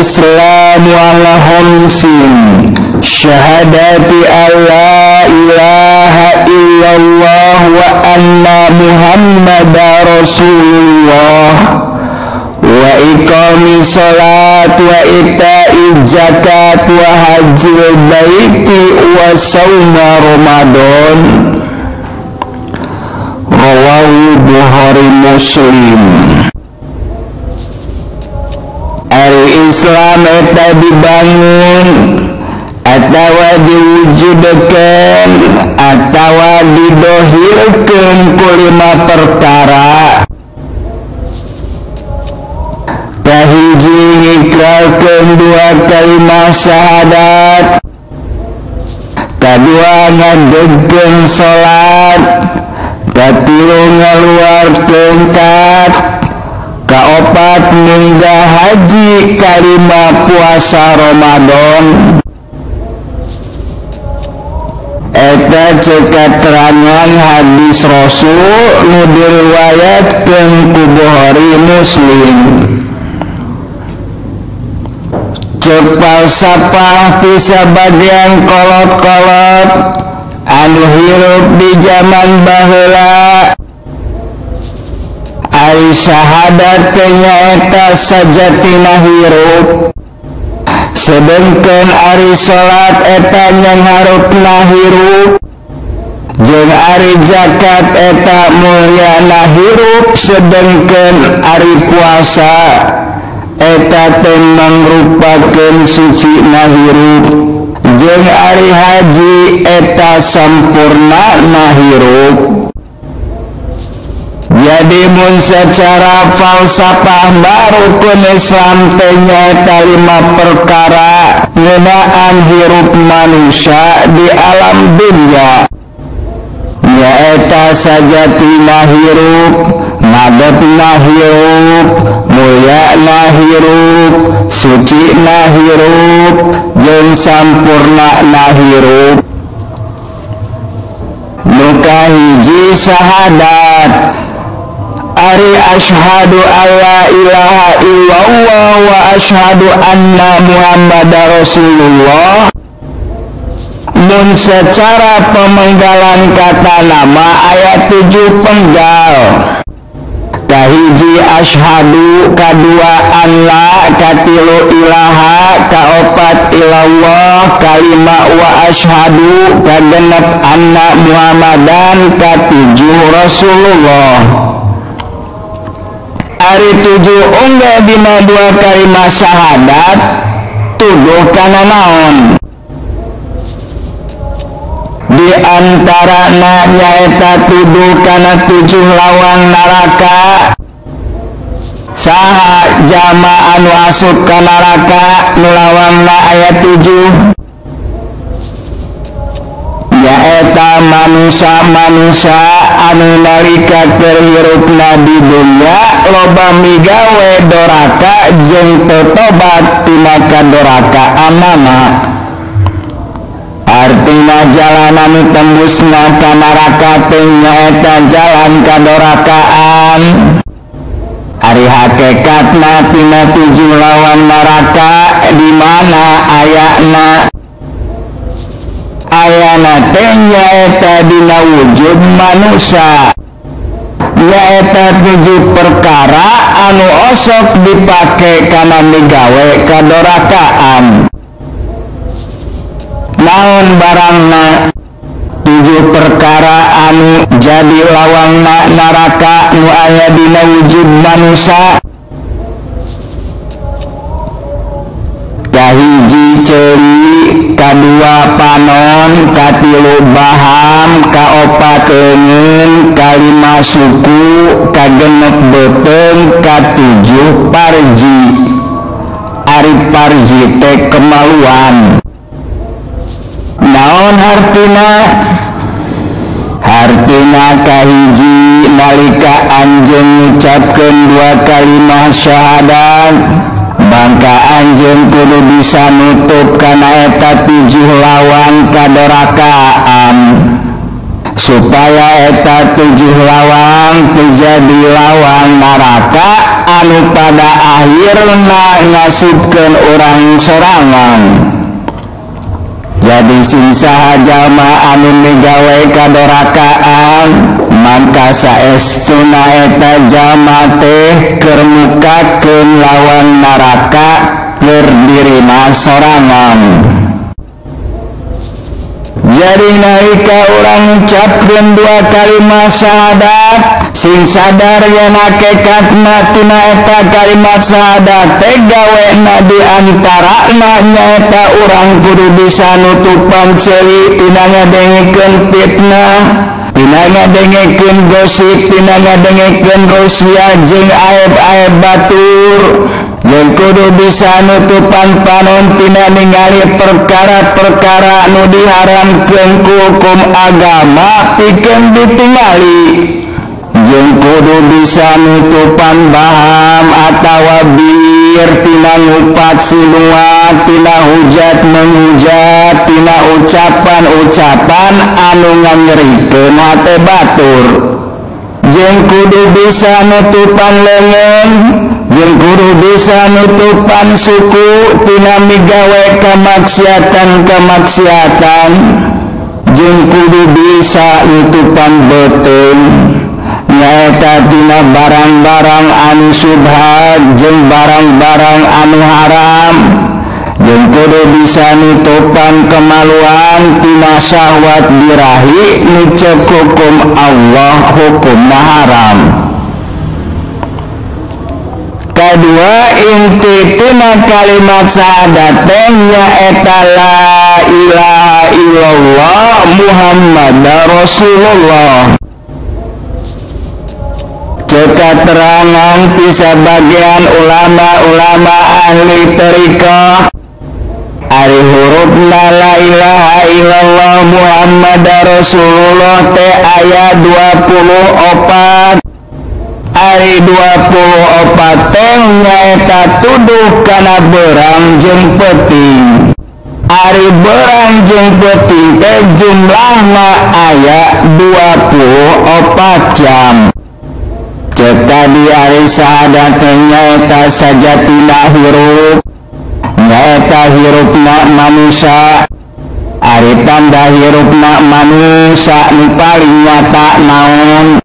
al-islamu ala khamsin syahadati alla ilaha illallah wa anna muhammadar rasulullah wa iqami salat wa ita'i zakat wa hajjil baiti wa sauma ramadan. Rawahu Bukhari Muslim. Ari Islam eta dibangun atawa diwujudkeun atawa didohirkeun ku lima perkara. Kahiji ngikrarkeun dua kalimat syahadat, kadua ngadegkeun salat, katilu ngaluarkeun zakat, kaopat munggah haji, kalima puasa Ramadan. Eta cek katerangan hadis Rasul nu diriwayatkeun ku Bukhari Muslim. Cek falsafah ti sabagian kolot-kolot anu hirup di zaman baheula, ari syahadat teh nyaeta sajatina hirup, sedengkeun ari salat eta nyangharupna hirup, jeung ari zakat eta mulyana hirup, sedengkeun ari puasa eta teh mangrupakeun sucina hirup, jeung ari haji eta sampurnana hirup. Jadi mun secara falsafah rukun Islam teh nyaeta lima perkara ngeunaan hirup manusia di alam dunia, nyaeta sajatina hirup, madepna hirup, mulyana hirup, sucina hirup, jeung sampurnana hirup. Nu kahiji syahadat, ari asyhadu alla ilaha illallah wa asyhadu anna muhammadar rasulullah. Mun secara pemenggalan kata nama ayat 7 penggal. Kahiji asyhadu, kadua alla, katilu ilaha, kaopat ilallah, kalima wa asyhadu, kagenep anna muhammadan, katujuh rasulullah. Ari 7 unggal dina dua kalimat syahadat tuduh kana naon? Di antarana nyaeta tuduh kana 7 lawang neraka. Saha jama anu asup ka neraka nu lawangna aya 7? Nyaeta manusia-manusia anu nalika keur hirupna di dunya loba migawe doraka jeung teu tobat tina kadorakaanana. Artina jalan anu tembusna ka neraka teh nyaeta jalan kadorakaan. Ari hakikatna tina 7 lawan neraka di mana ayana? Ayana teh nyaeta dina wujud manusia, nyaeta 7 perkara anu osok dipake kana migawe kadorakaan. Naon barangna? 7 perkara anu jadi lawangna neraka nu aya dina wujud manusia. Kahiji ceuri, kadua panon, katilu baham, kaopat leungeun, kalima suku, kagenep beuteung, katujuh parji. Ari parji teh kemaluan. Naon hartina? Hartina kahiji nalika anjeun ngucapkeun dua kalimat syahadat, bangka anjeun kudu bisa nutup kana eta 7 lawang kadorakaan, supaya eta 7 lawang teu jadi lawang neraka anu pada akhirna ngasupkeun urang sorangan. Jadi sing saha jalma anu migawe kadorakaan mangka saestuna eta jalma teh keur mukakeun lawan neraka keur dirina sorangan. Jadi nalika urang ngucapkeun dua kalimat syahadat sing sadar yen hakikatna tina eta kalimat syahadat teh gawena di antarana nyaeta urang kudu bisa nutupan ceuli tina ngadengekeun fitnah, tina ngadengekeun gosip, tina ngadengekeun rusia jeung aib-aib batur. Jeung kudu bisa nutupan panon tina ningali perkara-perkara nu diharamkeun ku hukum agama pikeun ditingali. Jeung kudu bisa nutupan baham atawa bir tina ngupat sinuat, tina hujat menghujat, tina ucapan-ucapan anu nganyerikeun hate batur. Jeung kudu bisa nutupan leungeun, jeung kudu bisa nutupan suku tina migawe kamaksiatan-kamaksiatan, jeung kudu bisa nutupan beuteung nyaeta tina barang-barang anu subhat jeung barang-barang anu haram. Jeung kudu bisa nutupan kemaluan tina syahwat birahi nu ceuk hukum Allah hukumna haram. Kedua inti tina kalimat syahadat teh nyaeta la ilaha illallah Muhammadar Rasulullah. Ceuk katerangan ti sabagian ulama-ulama ahli thariqah ari hurufna la ilaha illallah Muhammadar Rasulullah teh aya 24. Ari 24 teh nyaeta tuduh kana beurang jeung peuting. Ari beurang jeung peuting teh jumlahna aya 24 jam. Ceuk tadi ari syahadat teh nyaeta sajatina hirup, nyaeta hirupna manusia. Ari tanda hirupna manusia nu paling nyata naon?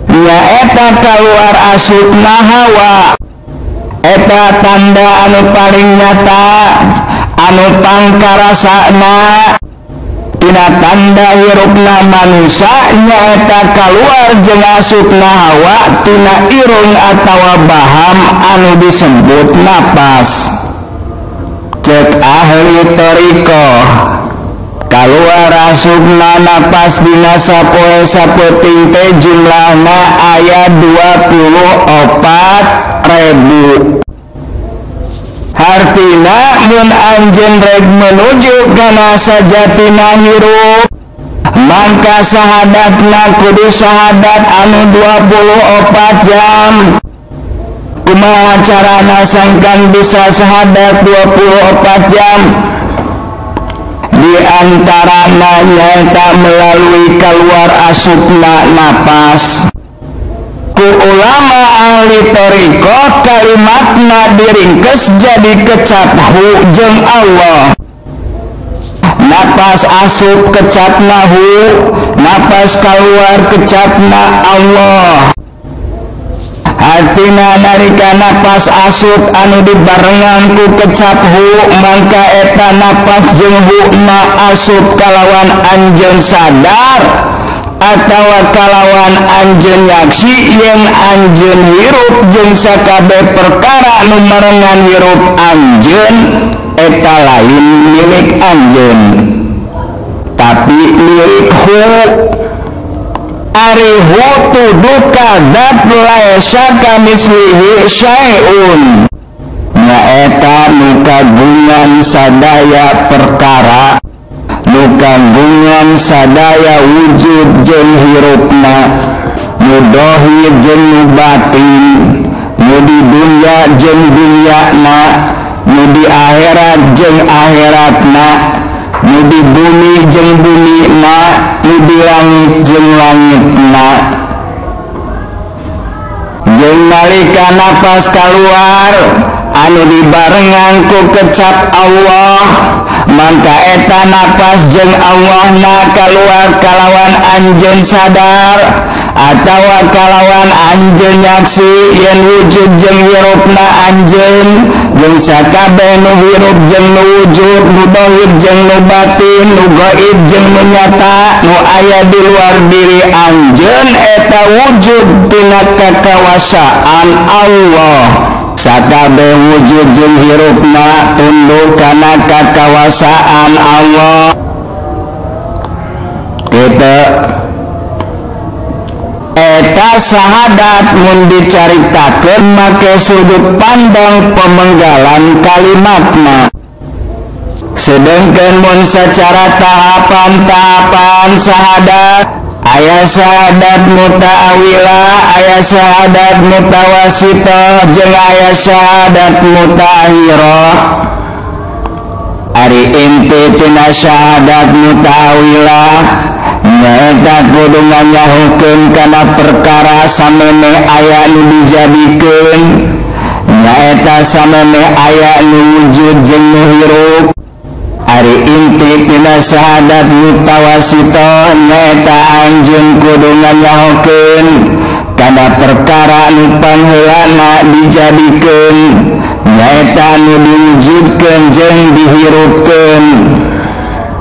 Nyaeta kaluar asupna hawa. Eta tanda anu paling nyata anu pangkarasana tina tanda hirupna manusia nyaeta kaluar jeung asupna hawa tina irung atawa baham anu disebut napas. Ceuk ahli thariqah kaluar asupna napas dina sapoe sapeuting teh jumlahna aya 24.000. Hartina mun anjeun rek menuju kana sajatina hirup mangka sahadatna kudu sahadat anu 24 jam. Kumaha carana sangkan bisa sahadat 24 jam? Di antarana nyaeta melalui keluar asupna napas. Ku ulama ahli thariqah kalimatna diringkes jadi kecap hu jeung Allah. Napas asup kecapna hu, napas keluar kecapna Allah. Artina nalika napas asup anu dibarengan ku kecap hu mangka eta napas jeung hu na asup kalawan anjeun sadar atawa kalawan anjeun nyaksi yen anjeun hirup jeung sakabeh perkara nu marengan hirup anjeun eta lain milik anjeun tapi milik hu. Ari hu tuduh kadzab laisa kamislihi syai'un nyaeta nu kagungan sadaya perkara, nu kagungan sadaya wujud jeung hirupna, nu dohir jeung nu batin, nu di dunya jeung dunyana, nu di akhirat jeung akhiratna, nu di bumi jeung bumina, nu di langit jeung langitna. Nalika napas kaluar anu dibarengan ku kecap Allah, mangka eta napas jeung Allahna kaluar kalawan anjeun sadar atawa kalawan anjeun nyaksi yen wujud jeung hirupna anjeun jeung sakabeh nu hirup jeung nu wujud, nu dohir jeung nu batin, nu gaib jeung nu nyata, nu aya di luar diri anjeun eta wujud tina kakawasaan Allah. Sakabeh wujud jeung hirupna tunduk kana kakawasaan Allah. Kitu eta syahadat mun dicaritakeun make sudut pandang pemenggalan kalimatna. Sedengkeun mun secara tahapan-tahapan syahadat, aya syahadat muta'awilah, aya syahadat mutawasithah, jeung aya syahadat mutaakhirah. Ari inti tina syahadat muta'awilah nyaeta kudu nganyahukeun kana perkara samemeh aya nu dijadikeun, nyaeta samemeh aya nu wujud jeung nu hirup. Ari inti tina syahadat mutawasithah nyaeta anjeun kudu nganyahokeun kana perkara nu pangheulana dijadikeun, nyaeta nu diwujudkeun jeung dihirupkeun.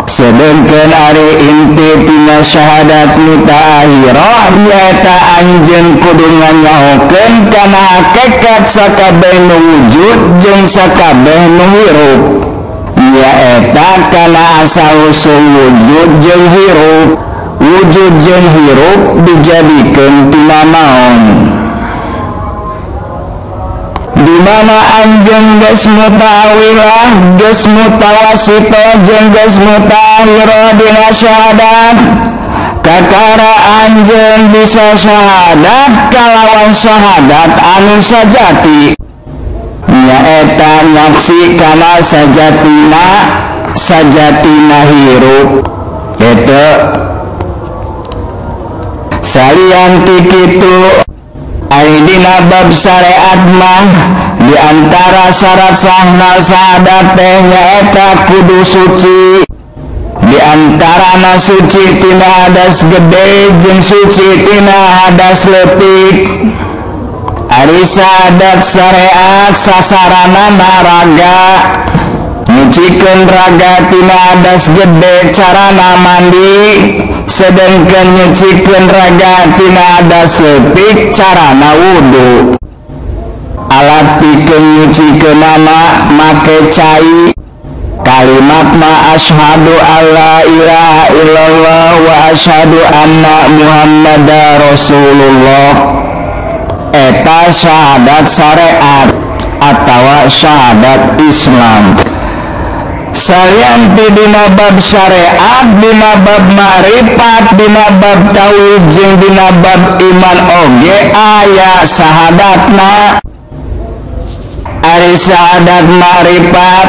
Sedengkeun ari inti tina syahadat mutaakhirah nyaeta anjeun kudu nganyahokeun kana hakikat sakabeh nu wujud jeung sakabeh nu hirup, nyaeta kana asal usul wujud jeung hirup. Wujud jeung hirup dijadikeun tina naon? Di mana anjeun geus muta'awilah, geus mutawasithah jeung geus mutaakhirah dina syahadat, kakara anjeun bisa syahadat kalawan syahadat anu sajati, nyaeta nyaksi kana sajatina, sajatina hirup. Kitu salian ti kitu ari dina bab syariat mah di antara syarat sahna syahadat teh nyaeta kudu suci. Di antarana suci tina hadas gede jeung suci tina hadas leutik. Ari syahadat syariat sasaranana raga, nyucikeun raga tina hadas gede carana mandi, sedengkeun nyucikeun raga tina hadas leutik carana wudu. Alat pikeun nyucikeunana make cai. Kalimatna asyhadu alla ilaha illallah wa asyhadu anna muhammadar rasulullah. Eta syahadat syariat atawa syahadat Islam. Salian ti dina bab syariat, dina bab ma'rifat, dina bab tauhid jeung dina bab iman oge aya syahadatna. Ari syahadat ma'rifat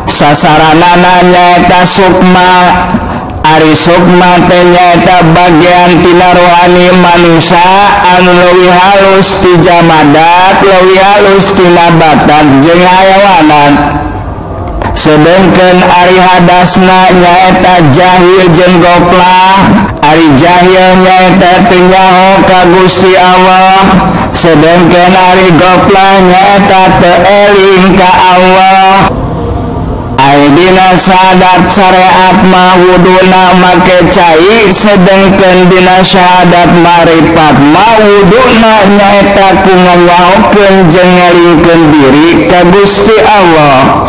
sasaranana nyaeta sukma. Ari sukma teh nyaeta bagian tina rohani manusia anu leuwih halus ti jamadat, leuwih halus ti nabatat jeung hayawanan. Sedengkeun ari hadasna nyaeta jahil jeung goplah. Ari jahil nyaeta teu nyaho ka Gusti Allah, sedengkeun ari goplah nyaeta teu eling ka Allah. Ari dina syahadat syariat mah wuduna make cai, sedengkeun dina syahadat ma'rifat mah wuduna nyaeta ku nganyahokeun jeung ngelingkeun diri ka Gusti Allah.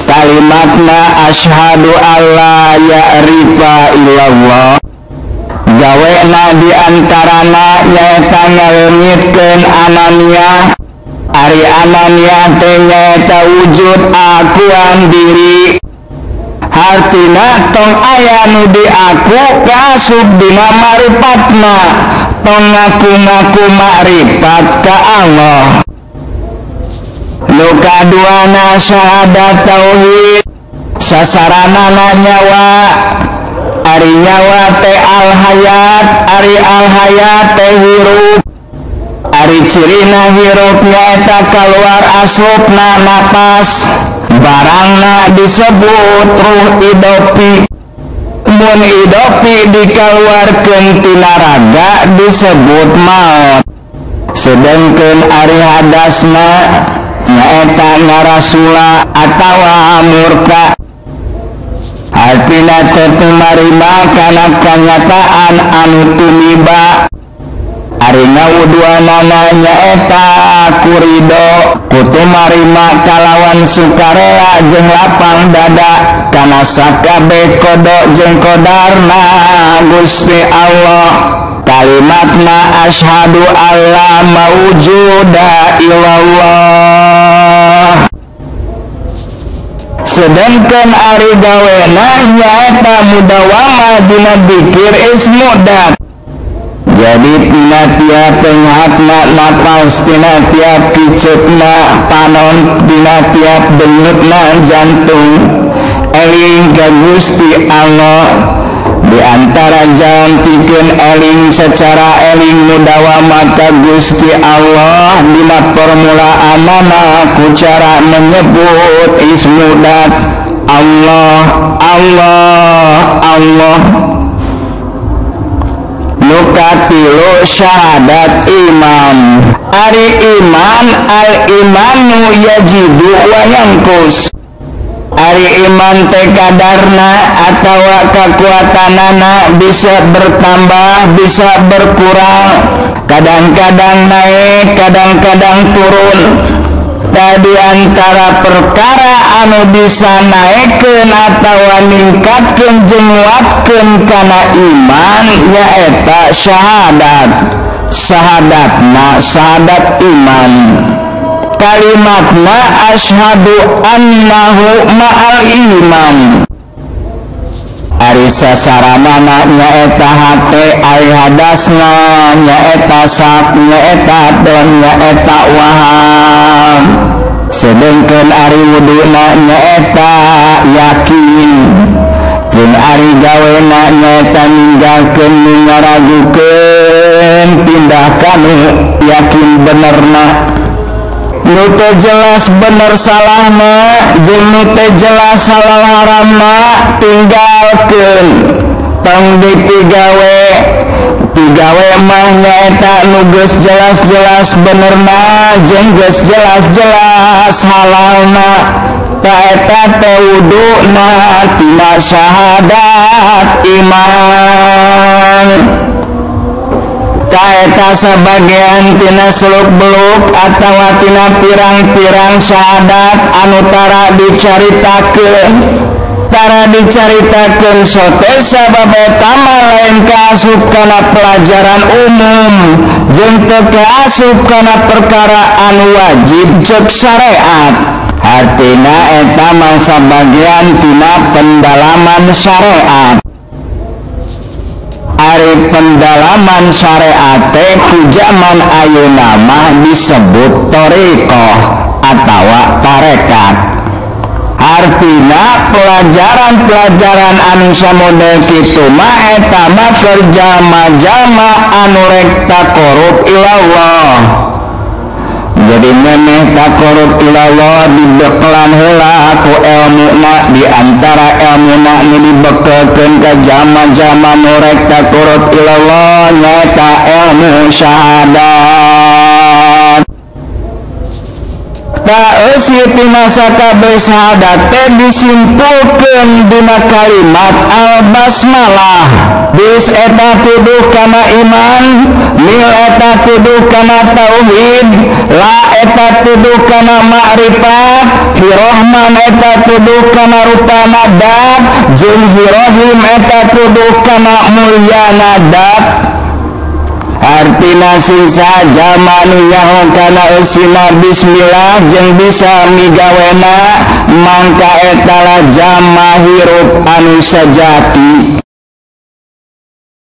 Kalimatna asyhadu alla ya'rifa illallah. Gawena di antarana nyaeta ngaleungitkeun ananiah. Ari ananiah teh nyaeta wujud akuan diri, hartina tong aya nu diaku kaasup dina marifatna, tong ngaku-ngaku makrifat ka Allah. Nu kaduana syahadat tauhid, sasaranana nyawa. Ari nyawa teh al hayat, ari al hayat teh hirup. Ari cirina hirup nyaeta kaluar asupna napas barangna disebut ruh idopi. Mun idopi dikaluarkeun tina raga disebut maot. Sedengkeun ari hadasna nyaeta ngarasula atawa murka. Artina teu marima kana kanyataan anu tumiba. Ari ngawuduanana nyaeta kurido kutu marima kalawan sukarela jeung lapang dada kana sakabeh kodo jeung kodarna Gusti Allah. Kalimatna asyhadu alla maujuda illallah. Sedangkan ari gawena nyaeta mudawama dina dikir ismudat. Jadi tina tiap tenghatna napas, tina tiap kicupna panon, tina tiap denyutna jantung eling ka Gusti Allah. Di antara jalan pikeun eling secara eling mudawama ka Gusti Allah dina permulaanana ku cara menyebut ismudat Allah Allah Allah. Nu katilu syahadat iman. Ari iman al imanu yajidu wa yanqus. Ari iman teh kadarna atawa kakuatanana bisa bertambah bisa berkurang, kadang-kadang naik kadang-kadang turun. Tadi antara perkara anu bisa naikkeun atawa ningkatkeun jeung nguatkeun kana iman nyaeta syahadat. Syahadatna syahadat iman. Kalimatna asyhadu annahu ma'al iman. Ari sasaranana nyaeta hate, ari hadasna nyaeta sak, nyaeta don, nyaeta waham. Sedengkeun ari wuduna nyaeta yakin. Jeung ari gawena nyaeta ninggalkeun nu ngaragukeun pindah kanu yakin benerna. Nu teu jelas bener salahna jeung nu teu jelas halal haramna tinggalkeun. Tong dipigawe pigawe mah nyaeta nu geus jelas-jelas benerna jeung geus jelas-jelas halalna. Ta eta teh wuduna tina syahadat iman. Kaeta sabagian tina seluk beluk atawa tina pirang-pirang syahadat anu tara dicaritakeun. Tara dicaritakeun sote sabab eta mah lain kaasup kana pelajaran umum jeung teu kaasup kana perkara anu wajib ceuk syariat. Artina eta mah sabagian tina pendalaman syariat. Ari pendalaman syariat teh ku jaman ayeuna mah disebut thariqah atawa tarekat. Artina pelajaran-pelajaran anu samodel kitu mah eta mah keur jalma-jalma anu rek taqarrub ilallah. Jadi memeh taqarrub ilallah dibekelan heula ku elmuna, di antara elmuna nu dibekelkeun ka jalma-jalma nu rek taqarrub ilallah nyaeta ilmu syahadat. Ta eusi tina sakabeh syahadat teh disimpulkeun dina kalimat al-basmalah. Bis eta tuduh kana iman, mil eta tuduh kana tauhid, la eta tuduh kana ma'rifat, hirohman eta tuduh kana rupana dat, jeung hirohim eta tuduh kana mulyana dat. Artina sing saja nu nyaho kana eusina bismillah jeung bisa migawena mangka eta lah jalma hirup anu sajati.